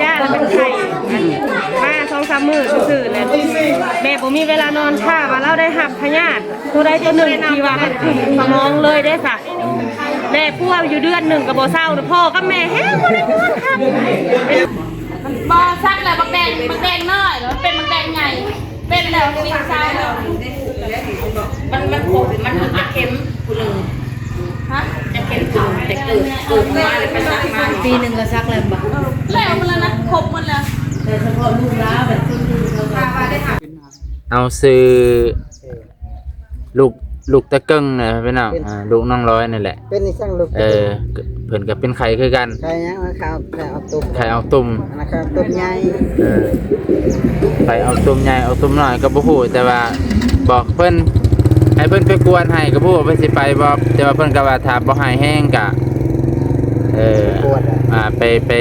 ຢ້າລະເປັນໄຂ້ ມາສອງສາມມື້ຊື່ໆ ແລ້ວແມ່ບໍ່ມີເວລານອນ ຖ້າວ່າລາວໄດ້ຮັບພະຍາດໂຕໃດໂຕໜຶ່ງທີ່ວ່າມັນຂຶ້ນສະໝອງເລີຍເດ້ຊະ ແມ່ປົວຢູ່ເດືອນໜຶ່ງກໍບໍ່ເຊົາ ພໍ່ກັບແມ່ແຮງບໍ່ໄດ້ນອນຄັບ. ບໍ່ ສັກແລ້ວບັກແດງ ບັກແດງນ້ອຍ ແລ້ວມັນເປັນບັກແດງໃຫຍ່ ເປັນແລ້ວປີນເຊົາແລ້ວ ມັນ ມັນຄົບ ມັນ ມັນຈະເຂັມຜູ້ໜຶ່ງ ຮະ ຈະເຂັມຜູ້ໜຶ່ງ ແຕ່ເກີດ ເກີດມາແລ້ວໄປສັກມາ ປີໜຶ່ງກໍສັກແລ້ວບໍ່? ເອີ ແລ້ວໝົດແລ້ວນະ ຄົບໝົດແລ້ວ ແຕ່ສະເພາະລູກລາວແບບຄົນອື່ນເຂົາກໍ ເອົາຊື່ ລູກ ລູກຕາເກິ່ງນະພີ່ນ້ອງ ເປັນ ອ່າ ລູກນ້ອງລອຍນັ້ນແຫຼະ ເປັນອີຫຍັງລູກ? ເອີ ເພິ່ນກໍເປັນໄຂ້ຄືກັນ ໄຂ້ຫຍັງ? ໄຂ້ອອກ ໄຂ້ອອກຕຸ່ມ ໄຂ້ອອກຕຸ່ມ ອັນນັ້ນໄຂ້ອອກຕຸ່ມໃຫຍ່ ເອີ ໄຂ້ອອກຕຸ່ມໃຫຍ່ ອອກຕຸ່ມນ້ອຍກໍບໍ່ຮູ້ ແຕ່ວ່າບອກເພິ່ນ ໃຫ້ເພິ່ນໄປກວດໃຫ້ ກໍບໍ່ຮູ້ວ່າເພິ່ນຊິໄປບໍ່ ແຕ່ວ່າເພິ່ນກໍວ່າຖ້າບໍ່ຮ້າຍແຮງກໍ ເອີ ໄປກວດ ອ່າ ໄປ ໄປ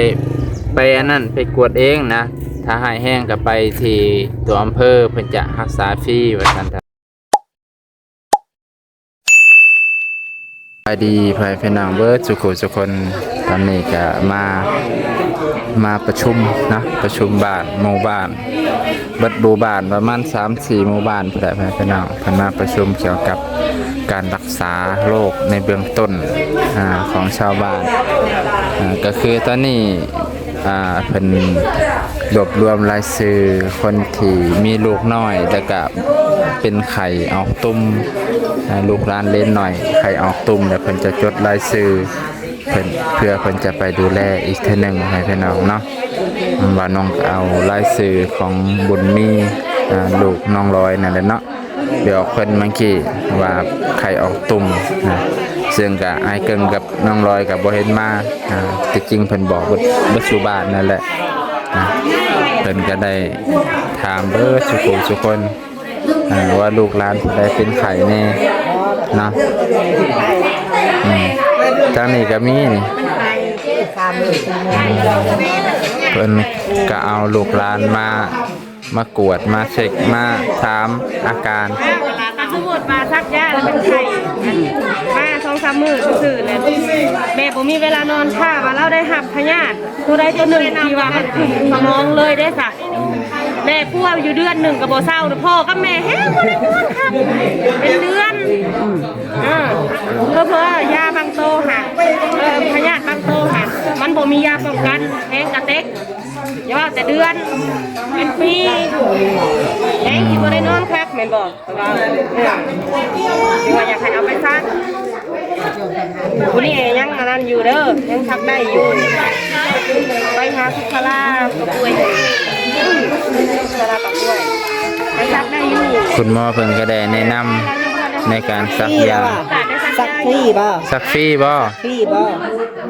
ໄປອັນນັ້ນ ໄປກວດເອງນະ ຖ້າຮ້າຍແຮງກໍໄປທີ່ຕົວອຳເພີ ເພິ່ນຈະຮັກສາຟຣີວ່າຊັ້ນ. ສະບາຍດີພໍ່ແມ່ພີ່ນ້ອງເບິດສູ່ຜູ້ສູ່ຄົນ ຕອນນີ້ກະມາ ມາປະຊຸມເນາະ ປະຊຸມບ້ານ ໝູ່ບ້ານ ເບິດໝູ່ບ້ານປະມານສາມສີ່ໝູ່ບ້ານພຸ້ນແຫຼະ ພໍ່ແມ່ພີ່ນ້ອງ ເພິ່ນມາປະຊຸມກ່ຽວກັບການລັກສາໂລກໃນເບື້ອງຕົ້ນ ອາ ຂອງຊາວບ້ານ ອາ ກະຄືຕອນນີ້ ອ່າ ເພິ່ນລວບລວມລາຍຊື່ຄົນທີ່ມີລູກນ້ອຍ ແລ້ວກະເປັນໄຂ້ອອກຕຸ່ມ ອ່າ ລູກຫຼານເລນນ້ອຍໄຂ້ອອກຕຸ່ມ ແລ້ວເພິ່ນຈະຈົດລາຍຊື່ເພິ່ນ ເພື່ອເພິ່ນຈະໄປດູແລອີກເທື່ອໜຶ່ງໃຫ້ພີ່ນ້ອງເນາະ ວ່ານ້ອງເອົາລາຍຊື່ຂອງບຸນມີ ອ່າ ລູກນ້ອງລອຍນັ້ນແຫຼະເນາະ. ດຽວເພິ່ນມາກີ້ວ່າໄຂ້ອອກຕຸ່ມນະ ເຊິ່ງກະອ້າຍເກິ່ງກັບນ້ອງລອຍກະບໍ່ເຫັນມາ ອ່າ ທີ່ຈິງເພິ່ນບອກເບິດ ເບິດສູ່ບ້ານນັ້ນແຫຼະນະ ເພິ່ນກະໄດ້ຖາມເບິດສູ່ຜູ້ສູ່ຄົນ ອ່າ ວ່າລູກຫຼານຜູ້ໃດເປັນໄຂ້ແດ່ເນາະ ອືມ ທາງນີ້ກະມີນີ້ ເພິ່ນກະເອົາລູກຫຼານມາ ມາກວດ ມາເຊັກ ມາຖາມອາການ. ຖ້າສົມມຸດວ່າສັກຢາແລ້ວເປັນໄຂ້ ມາສອງສາມມື້ຊື່ໆ ແລ້ວແມ່ບໍ່ມີເວລານອນ ຖ້າວ່າລາວໄດ້ຮັບພະຍາດໂຕໃດໂຕໜຶ່ງທີ່ວ່າມັນຂຶ້ນສະໝອງເລີຍເດ້ຊະ ແມ່ປົວຢູ່ເດືອນໜຶ່ງກໍບໍ່ເຊົາ ພໍ່ກັບແມ່ແຮງບໍ່ໄດ້ນອນຄັບ ເປັນເດືອນ ເອີ ເຜີໆ ຢາບາງໂຕຫັ້ນ ເອີ ພະຍາດບາງໂຕຫັ້ນ ມັນບໍ່ມີຢາປ້ອງກັນ ແຮງກະເຕັກ ຢ່າວ່າແຕ່ເດືອນ ເປັນປີ ແຮງຊິບໍ່ໄດ້ນອນຄັກແມ່ນບໍ່? ເອີ ຄືວ່າຢາກໃຫ້ເອົາໄປສັກ ຜູ້ນີ້ຍັງອັນນັ້ນຢູ່ເດີ ຍັງສັກໄດ້ຢູ່ ໄປຫາສຸຂະລາກໍປ່ວຍ ອືມ ສຸຂະລາກໍປ່ວຍ ໄປສັກໄດ້ຢູ່. ຄຸນໝໍເພິ່ນກໍໄດ້ແນະນຳໃນການສັກຢາ. ສັກຟຣີບໍ່? ສັກຟຣີບໍ່? ຟຣີບໍ່?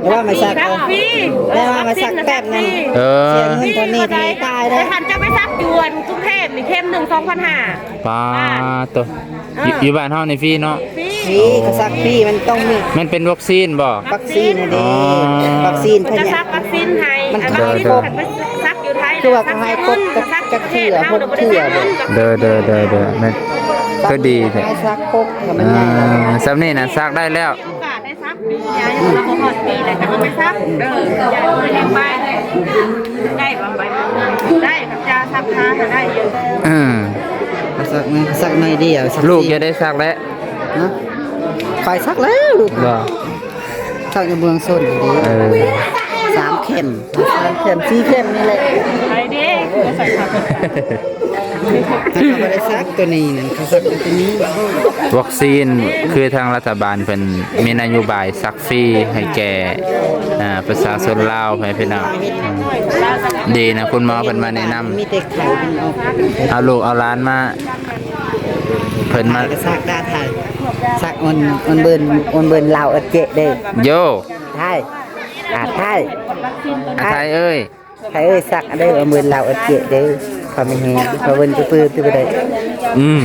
ແຕ່ວ່າມາສັກ ສັກຟຣີ ແຕ່ວ່າມາສັກແປັບໜຶ່ງ ເອີ ເສຍເງິນເທົ່ານີ້ເທົ່ານີ້ ຕາຍເດ້. ແຕ່ຄັນຈະໄປສັກຢູ່ອັນກຸງເທບນີ້ ເຂັມໜຶ່ງສອງພັນຫ້າ. ປາດໂຕ ເອີ ຢູ່ ຢູ່ບ້ານເຮົານີ້ຟຣີເນາະ? ຟຣີ ເຂົາສັກຟຣີ ມັນຕ້ອງມີ ມັນເປັນວັກຊີນບໍ່? ວັກຊີນຫັ້ນເດ້ ອໍ ວັກຊີນ ເພິ່ນຈະສັກວັກຊີນໃຫ້ ມັນຂາຍຄົບ ສັກຢູ່ໄທ ຄືວ່າຂາຍຄົບຈັກເທື່ອ ຫົກເທື່ອບໍ່? ເດີໆໆໆ ແມ່ນ ຄືດີແທ້ ສັກຄົບ ເອີ ສ່ຳນີ້ນະສັກໄດ້ແລ້ວ. ສັກປີ ອາຍຸລາວບໍ່ຮອດປີແລ້ວ ຈະເອົາໄປສັກເດີ ໄດ້ບໍ່? ໄດ້ ຄັບຈາສັກຂາກໍໄດ້ຢູ່ ເອີ ສັກໜ້ອຍ ສັກໜ້ອຍດຽວ ສັກ ລູກຈະໄດ້ສັກແລ້ວນະ ຂ້ອຍສັກແລ້ວລູກ ບໍ່ ສັກຢູ່ເມືອງຊົນ ເອີ ສາມເຂັມ ສາມເຂັມ ສີ່ເຂັມນີ້ແຫຼະ ໄປເດ້ ໃສ່ຂາ ເຂົາບໍ່ໄດ້ສັກໂຕນີ້ນັ້ນ ເຂົາສັກແຕ່ໂຕນີ້. ວັກຊີນ ຄືທາງລັດຖະບານເພິ່ນມີນະໂຍບາຍສັກຟຣີໃຫ້ແກ່ ອ່າ ປະຊາຊົນລາວ ໃຫ້ພີ່ນ້ອງ ດີນະ ຄຸນໝໍເພິ່ນມາແນະນຳ ມີແຕ່ໄຂ້ມັນອອກ ເອົາລູກເອົາຫຼານມາ ເພິ່ນມາ ໄທກໍສັກດາໄທ ສັກອົນ ອົນເບິ່ນ ອົນເບິ່ນລາວເອີເຈເດ້ ໂຢ ໄທ ອາໄທ ອາໄທເອີຍ ໃຜເອີຍ ສັກເດີ ເອົາມືລາວເອົາເຈະເດີ ຂໍມີແຮງ ຂໍເບິ່ງກະປືຕື່ບໍ່ໄດ້ ອືມ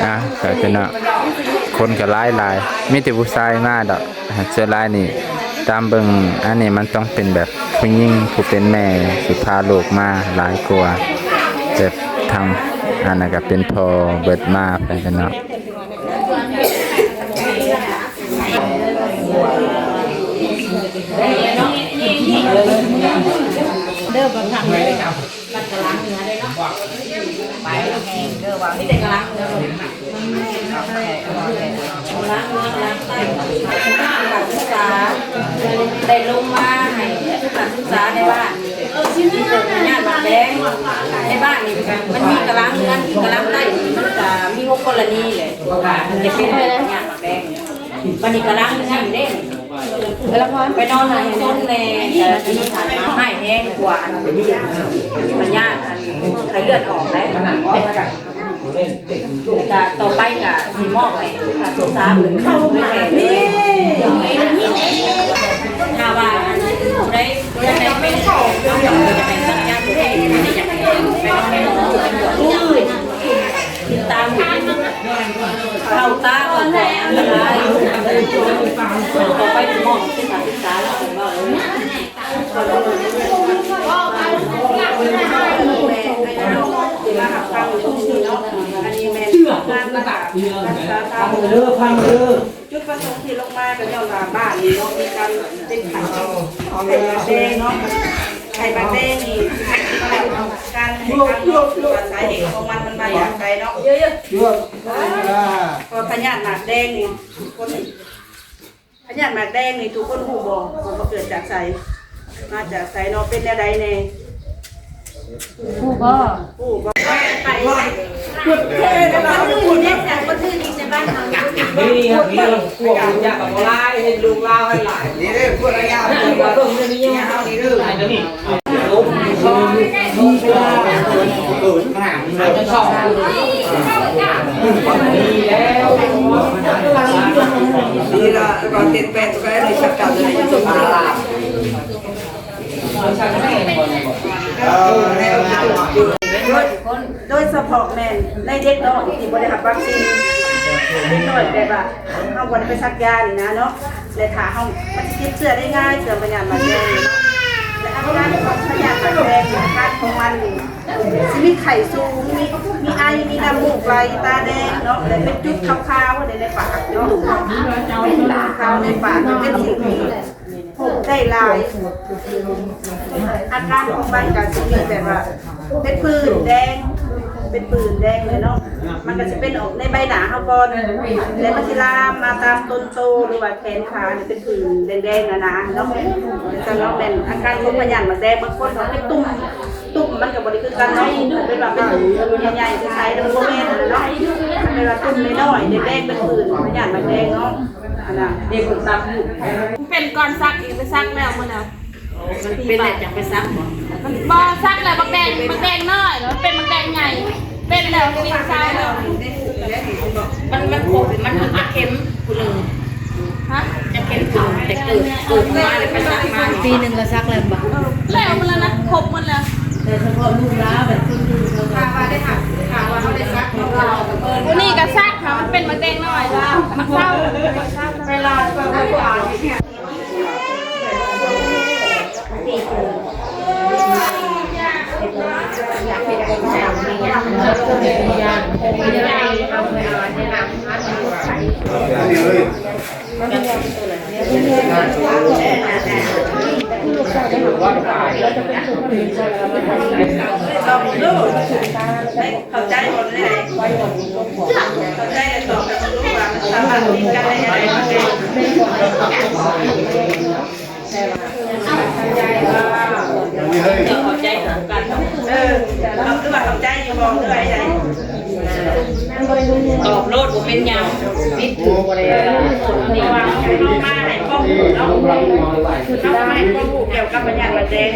ອ່າ ໃສ່ເປັນເນາະ ຄົນກໍຫຼາຍໆ ມີແຕ່ຜູ້ຊາຍມາດອກ ສ່ວນຫຼາຍນີ້ ຕາມເບິ່ງ ອັນນີ້ມັນຕ້ອງເປັນແບບຜູ້ຍິງ ຜູ້ເປັນແມ່ ຊິພາລູກມາຫຼາຍກວ່າ ແບບທາງ ອັນນັ້ນກໍເປັນພໍ່ເບິດມາ ໃສ່ເປັນເນາະ. ເດີ ບັກຄັກເດີ ມັນກຳລັງເໜືອເດ້ເນາະ ໄປແຮງເດີວ່າ ມີແຕ່ກຳລັງເໜືອ ກຳລັງເໜືອ ກຳລັງໃຕ້ ນັກສຶກສາໄດ້ລົງມາໃຫ້ນັກສຶກສາໃນບ້ານ ມີໂຕພະຍາດໝາກແດງໃນບ້ານນີ້ ມັນມີກຳລັງເໜືອ ກຳລັງໃຕ້ ມັນກະມີຫົກກໍລະນີແຫຼະ ຈະເປັນພະຍາດໝາກແດງ ບັດນີ້ກຳລັງເໜືອຢູ່ເດ້. ໄປນອນໃຫ້ຄົນແດ່ ເອີ ທີ່ຜ່ານມາຮ້າຍແຮງກວ່າອັນ ພະຍາດອັນ ໄຂ້ເລືອດອອກໄດ໋. ກະຕໍ່ໄປກະຊິມອບໃຫ້ການສຶກສາເຂົ້າມາ ຖ້າວ່າອັນ ຜູ້ໃດ ຜູ້ໃດເປັນ ເຮົາຢາກໃຫ້ສັກຢາ ຜູ້ໃດຢາກໃຫ້ໄປນອນໃນໝໍ ໄປກວດ ຕິດຕາມ ເຂົ້າຕາ ເຂົ້າຕາ ອັນຕະລາຍ ຕໍ່ໄປຊິມອບເປັນການສຶກສາ ແລ້ວເພິ່ນວ່າ ເອີ ແມ່ ແມ່ ແມ່ ທີ່ມາຮັບຟັງຢູ່ທີ່ນີ້ເນາະ ອັນນີ້ແມ່ນງານລະກະ ເດີ ຟັງເດີ ຈຸດປະສົງທີ່ລົງມາກໍຍ້ອນວ່າບ້ານນີ້ເນາະ ມີການເປັນໄຂ້ ໄຂ້ໝາກແດງເນາະ ໄຂ້ໝາກແດງນີ້ ການໃຫ້ການເນາະ ວ່າສາເຫດຂອງມັນ ມັນມາຈາກໃສເນາະ ເພາະພະຍາດໝາກແດງນີ້ ຄົນ ພະຍາດໝາກແດງນີ້ທຸກຄົນຮູ້ບໍ່ ວ່າມັນເກີດຈາກໃສ ມາຈາກໃສເນາະ ເປັນແນວໃດແດ່? ຮູ້ບໍ່? ຮູ້ບໍ່? ໄປ ຄົນອື່ນເດ້ ຄົນອື່ນຢູ່ໃນບ້ານເຮົາ ນີ້ ນີ້ ພວກຢາກກັບບໍ່ຫຼາຍ ເຫັນລູກລາວໃຫ້ຫຼາຍ ນີ້ເດ້ ພວກລາວ ເບິ່ງນີ້ ເຮົານີ້ເດີ ໂດຍສະເພາະແມ່ນໃນເດັກນ້ອຍທີ່ບໍ່ໄດ້ຮັບວັກຊີນ ເດັກນ້ອຍແບບວ່າ ເຮົາບໍ່ໄດ້ໄປສັກຢານີ້ນະເນາະ ແລະຖ້າເຮົາ ມັນຊິຕິດເຊື້ອໄດ້ງ່າຍ ເຊື້ອພະຍາດໝາກແດງ ແລະອາການຂອງພະຍາດໝາກແດງ ອາການຂອງມັນນີ້ ຊິມີໄຂ້ສູງ ມີ ມີໄອ ມີນ້ຳມູກໄຫຼ ຕາແດງເນາະ ແລະເປັນຈຸດຂາວໆໃນ ໃນປາກເນາະ ຂາວໃນປາກ ເປັນສິ່ງທີ່ ພົບໄດ້ຫຼາຍ ອາການຂອງມັນກະຊິມີແບບວ່າ ເປັນຜື່ນແດງ ເປັນຜື່ນແດງເລີຍເນາະ ມັນກະຊິເປັນອອກໃນໃບໜ້າເຮົາກ່ອນ ແລ້ວມັນຊິລາມມາຕາມຕົ້ນໂຊ ຫຼືວ່າແຂນຂາ ເປັນຜື່ນແດງໆ ໜາໆ ເນາະ ຈັ່ງເນາະ ແມ່ນອາການຂອງພະຍາດໝາກແດງ ບາງຄົນເຂົາເປັນຕຸ່ມ ຕຸ່ມມັນກະບໍ່ໄດ້ຄືກັນເນາະ ເປັນວ່າເປັນຕຸ່ມໃຫຍ່ໆ ໃສໆ ແລ້ວມັນບໍ່ແມ່ນຫັ້ນນະເນາະ ເປັນວ່າຕຸ່ມນ້ອຍໆ ແດງໆ ເປັນຜື່ນ ພະຍາດໝາກແດງເນາະ ອັນນ່າ ເປັນກ່ອນສັກອີກ ໄປສັກແລ້ວມື້ນັ້ນ ມັນເປັນແລ້ວຈັ່ງໄປສັກບໍ່? ມັນບໍ່ສັກແລ້ວ ບັກແດງ ບັກແດງນ້ອຍ ແລ້ວເປັນບັກແດງໃຫຍ່ ເປັນແລ້ວກິນເຊົາແລ້ວ ມັນ ມັນຄົບ ມັນຈັກເຂັມຜູ້ໜຶ່ງ ຮະ? ຈັກເຂັມຜູ້ໜຶ່ງ ແຕ່ເກີດ ເກີດມາແລ້ວໄປສັກມາ ປີໜຶ່ງລະສັກແລ້ວບໍ່? ເອີ ແລ້ວໝົດແລ້ວນະ ຄົບໝົດແລ້ວ ແຕ່ສະເພາະລູກລາວແບບຄົນອື່ນເຂົາ ຖ້າວ່າໄດ້ຮັບ ຖ້າວ່າເຮົາໄດ້ສັກຂອງລາວ ຜູ້ນີ້ກະສັກ ມັນເປັນບັກແດງນ້ອຍ ມັນເຊົາ ມັນເຊົາ ໄປລາວ ໄປລາວ ເຂົ້າໃຈບໍ່? ເຂົ້າໃຈແລ້ວຕອບໃຫ້ເພິ່ນຮູ້ວ່າມັນສາມາດຕິດກັນໄດ້ຈັ່ງໃດ. ເຈົ້າເຂົ້າໃຈຄືກັນ ເອີ ເຂົາຄືວ່າເຂົ້າໃຈຢູ່ບໍ່ ຫຼືວ່າໃດ? ຕອບໂລດ ບໍ່ເປັນຫຍັງ ຜິດຖືກບໍ່ໄດ້ ເພາະວ່າເຮົາມາໃຫ້ຄວາມຮູ້ເນາະ ເຮົາມາໃຫ້ຄວາມຮູ້ກ່ຽວກັບພະຍາດໝາກແດງ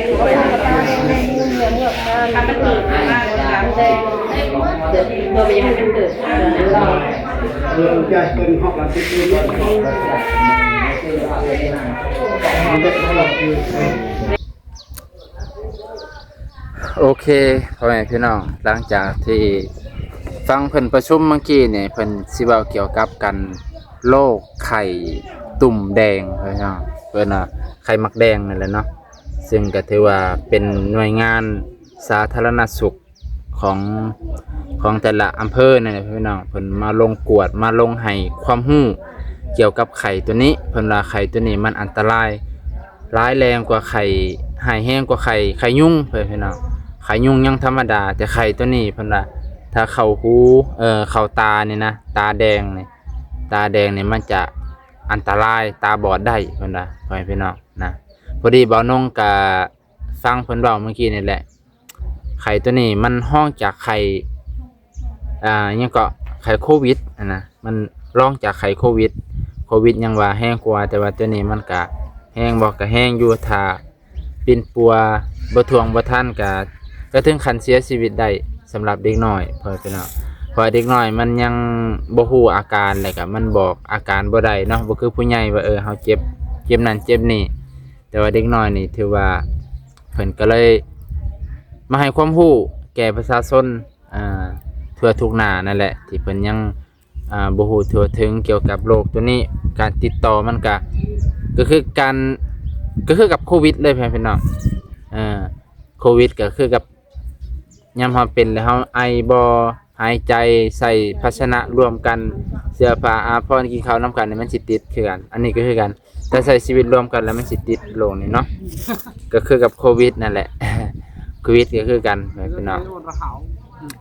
ຖ້າມັນເກີດຂຶ້ນມາ ເພື່ອບໍ່ຢາກໃຫ້ມັນເກີດ. ໂອເຄ ພໍ່ແມ່ພີ່ນ້ອງ ຫຼັງຈາກທີ່ຟັງເພິ່ນປະຊຸມເມື່ອກີ້ນີ້ ເພິ່ນຊິເວົ້າກ່ຽວກັບກັນໂລກໄຂ້ຕຸ່ມແດງ ພີ່ນ້ອງ ເອີ້ນວ່າໄຂ້ໝາກແດງນັ້ນແຫຼະເນາະ ເຊິ່ງກໍຖືວ່າເປັນໜ່ວຍງານສາທາລະນະສຸກ ຂອງ ຂອງແຕ່ລະອຳເພີນັ້ນແຫຼະພີ່ນ້ອງ ເພິ່ນມາລົງກວດ ມາລົງໃຫ້ຄວາມຮູ້ກ່ຽວກັບໄຂ້ໂຕນີ້ ເພິ່ນວ່າໄຂ້ໂຕນີ້ມັນອັນຕະລາຍ ຮ້າຍແຮງກວ່າໄຂ້ ຮ້າຍແຮງກວ່າໄຂ້ ໄຂ້ຍຸງ ເພື່ອນພີ່ນ້ອງ. ໄຂ້ຍຸງຍັງທຳມະດາ ແຕ່ໄຂ້ຕົວນີ້ເພິ່ນວ່າ ຖ້າເຂົ້າຫູ ເອີ ເຂົ້າຕານີ້ນະ ຕາແດງນີ້ ຕາແດງນີ້ມັນຈະອັນຕະລາຍ ຕາບອດໄດ້ ເພິ່ນວ່າ ພໍ່ແມ່ພີ່ນ້ອງນະ. ພໍດີບ່າວນົງກະຟັງເພິ່ນເວົ້າເມື່ອກີ້ນີ້ແຫຼະ ໄຂ້ຕົວນີ້ມັນຮອງຈາກໄຂ້ ອ່າ ຫຍັງເກາະ ໄຂ້ໂຄວິດຫັ້ນນະ ມັນລອງຈາກໄຂ້ໂຄວິດ. ໂຄວິດຍັງວ່າແຮງກວ່າ ແຕ່ວ່າຕົວນີ້ມັນກະແຮງບໍ່ ກະແຮງຢູ່ ຖ້າປິ່ນປົວບໍ່ຖ້ວງບໍ່ທັນກະ ກະເຖິງຂັ້ນເສຍຊີວິດໄດ້ ສຳລັບເດັກນ້ອຍ ເພາະ ເພາະວ່າເດັກນ້ອຍມັນຍັງບໍ່ຮູ້ອາການ ແລ້ວກະມັນບອກອາການບໍ່ໄດ້ເນາະ ບໍ່ຄືຜູ້ໃຫຍ່ວ່າ ເອີ ເຮົາເຈັບ ເຈັບນັ້ນເຈັບນີ້. ແຕ່ວ່າເດັກນ້ອຍນີ້ຖືວ່າເພິ່ນກະເລີຍມາໃຫ້ຄວາມຮູ້ແກ່ປະຊາຊົນ ອ່າ ທົ່ວທຸກໜ້ານັ້ນແຫຼະ ທີ່ເພິ່ນຍັງ ອ່າ ບໍ່ຮູ້ທົ່ວເຖິງກ່ຽວກັບໂລກຕົວນີ້. ການຕິດຕໍ່ມັນກະ ກະຄືການ ກະຄືກັບໂຄວິດເລີຍ ພີ່ນ້ອງ. ເອີ ໂຄວິດກະຄືກັບ ຍາມເຮົາເປັນແລ້ວ ເຮົາໄອບໍ່ ຫາຍໃຈ ໃຊ້ພາຊະນະລວມກັນ ເສື້ອຜ້າອາພອນ ກິນເຂົ້ານຳກັນນີ້ ມັນຊິຕິດຄືກັນ. ອັນນີ້ກະຄືກັນ ຖ້າໃຊ້ຊີວິດລວມກັນແລ້ວມັນຊິຕິດໂລກນີ້ເນາະ ກະຄືກັບໂຄວິດນັ້ນແຫຼະ ໂຄວິດກະຄືກັນ ພີ່ນ້ອງ.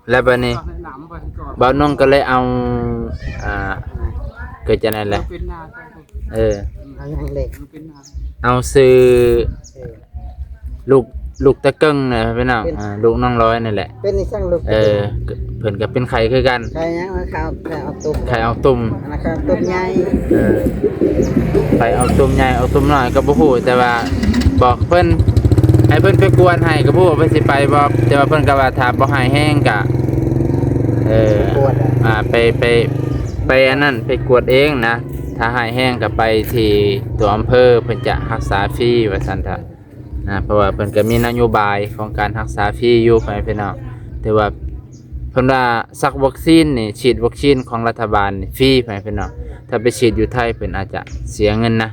ແລ້ວບາດນີ້ບ່າວນົງກະເລີຍເອົາ ອ່າ ເກີດຈາກນັ້ນແຫຼະ ເອີ ເອົາຊື່ ເອີ ລູກ ລູກຕາເກິ່ງນະພີ່ນ້ອງ ເປັນ ອ່າ ລູກນ້ອງລອຍນີ້ແຫຼະ ເປັນອີ່ຫຍັງລູກ ເອີ ເພິ່ນກະເປັນໄຂ້ຄືກັນ ໄຂ້ຫຍັງ? ໄຂ້ອອກຕຸ່ມ ໄຂ້ອອກຕຸ່ມ ອັນນັ້ນໄຂ້ອອກຕຸ່ມໃຫຍ່ ເອີ ໄຂ້ອອກຕຸ່ມໃຫຍ່ ອອກຕຸ່ມນ້ອຍກະບໍ່ຮູ້ ແຕ່ວ່າບອກເພິ່ນ ໃຫ້ເພິ່ນໄປກວດໃຫ້ ກະບໍ່ຮູ້ວ່າເພິ່ນຊິໄປບໍ່ ແຕ່ວ່າເພິ່ນກະວ່າຖ້າບໍ່ຮ້າຍແຮງກະ ເອີ ກວດ ອ່າ ໄປ ໄປ ໄປອັນນັ້ນ ໄປກວດເອງນະ ຖ້າຮ້າຍແຮງກະໄປທີ່ຕົວອຳເພີ ເພິ່ນຈະຮັກສາຟຣີວ່າຊັ້ນເຖາະ. ນະ ເພາະວ່າເພິ່ນກະມີນະໂຍບາຍຂອງການຮັກສາຟຣີຢູ່ ພໍ່ແມ່ພີ່ນ້ອງ ຖືວ່າເພິ່ນວ່າສັກວັກຊີນນີ້ ສີດວັກຊີນຂອງລັດຖະບານນີ້ຟຣີ ພໍ່ແມ່ພີ່ນ້ອງ. ຖ້າໄປສີດຢູ່ໄທເພິ່ນອາດຈະເສຍເງິນນະ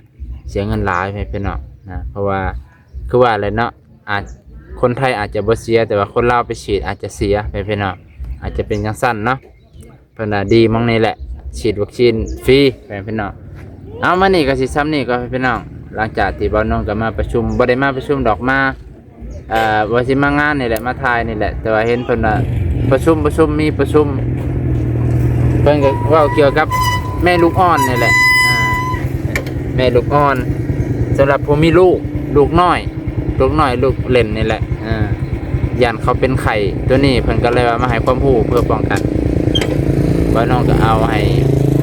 ເສຍເງິນຫຼາຍ ພໍ່ແມ່ພີ່ນ້ອງນະ ເພາະວ່າຄືວ່າແຫຼະເນາະ ອາດ ຄົນໄທອາດຈະບໍ່ເສຍ ແຕ່ວ່າຄົນລາວໄປສີດອາດຈະເສຍ ພໍ່ແມ່ພີ່ນ້ອງ ອາດຈະເປັນຈັ່ງຊັ້ນເນາະ. ເພິ່ນວ່າດີໝ່ອງນີ້ແຫຼະ ສີດວັກຊີນຟຣີ ແມ່ນພີ່ນ້ອງ. ເອົາ ມື້ນີ້ກະຊິຊ່ຳນີ້ກ່ອນພີ່ນ້ອງ ຫຼັງຈາກທີ່ບ່າວນົງກະມາປະຊຸມ ບໍ່ໄດ້ມາປະຊຸມດອກ ມາ ເອີ ວ່າຊິມາງານນີ້ແຫຼະ ມາຖ່າຍນີ້ແຫຼະ ແຕ່ວ່າເຫັນເພິ່ນວ່າປະຊຸມ ປະຊຸມ ມີປະຊຸມ ເພິ່ນກະເວົ້າກ່ຽວກັບແມ່ລູກອ່ອນນີ້ແຫຼະ ອ່າ ແມ່ລູກອ່ອນ ສຳລັບຜູ້ມີລູກ ລູກນ້ອຍ ລູກນ້ອຍ ລູກເຫຼັ້ນນີ້ແຫຼະ ອ່າ ຢ້ານເຂົາເປັນໄຂ້ ໂຕນີ້ເພິ່ນກະເລີຍວ່າມາໃຫ້ຄວາມຮູ້ເພື່ອປ້ອງກັນ. ບ່າວນົງກະເອົາໃຫ້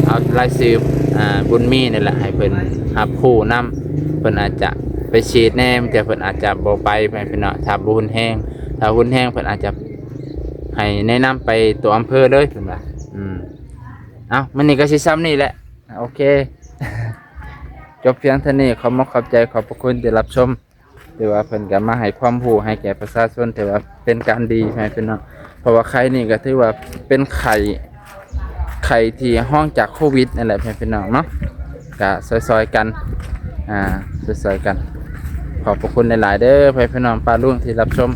ເອົາລາຍຊື່ ອ່າ ບຸນມີນີ້ແຫຼະ ໃຫ້ເພິ່ນຮັບຮູ້ນຳ ເພິ່ນອາດຈະໄປສີດແດ່ ແຕ່ເພິ່ນອາດຈະບໍ່ໄປ ພີ່ນ້ອງ ຖ້າບໍ່ຮຸນແຮງ ຖ້າຮຸນແຮງເພິ່ນອາດຈະໃຫ້ແນະນຳໄປຕົວອຳເພີເລີຍ ເພິ່ນວ່າ ອືມ. ເອົາ ມື້ນີ້ກະຊິຊ່ຳນີ້ແຫຼະ ໂອເຄ ຈົບພຽງເທົ່ານີ້ ຂໍຂອບໃຈ ຂອບພະຄຸນທີ່ຮັບຊົມ. ຖືວ່າເພິ່ນກະມາໃຫ້ຄວາມຮູ້ໃຫ້ແກ່ປະຊາຊົນ ຖືວ່າເປັນການດີ ແມ່ນພີ່ນ້ອງ ເພາະວ່າໄຂ້ນີ້ກະຖືວ່າເປັນໄຂ້ ໄຂ້ທີ່ຮອງຈາກໂຄວິດນັ້ນແຫຼະ ແມ່ນພີ່ນ້ອງເນາະ ກະຊ່ອຍໆກັນ ອ່າ ຊ່ອຍໆກັນ. ຂອບພະຄຸນຫຼາຍໆເດີ ພໍ່ແມ່ພີ່ນ້ອງປ້າລຸງທີ່ຮັບຊົມ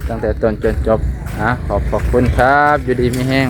ຕັ້ງແຕ່ຕົ້ນຈົນຈົບ ອ່າ ຂອບພະຄຸນຄັບ ຢູ່ດີມີແຮງ.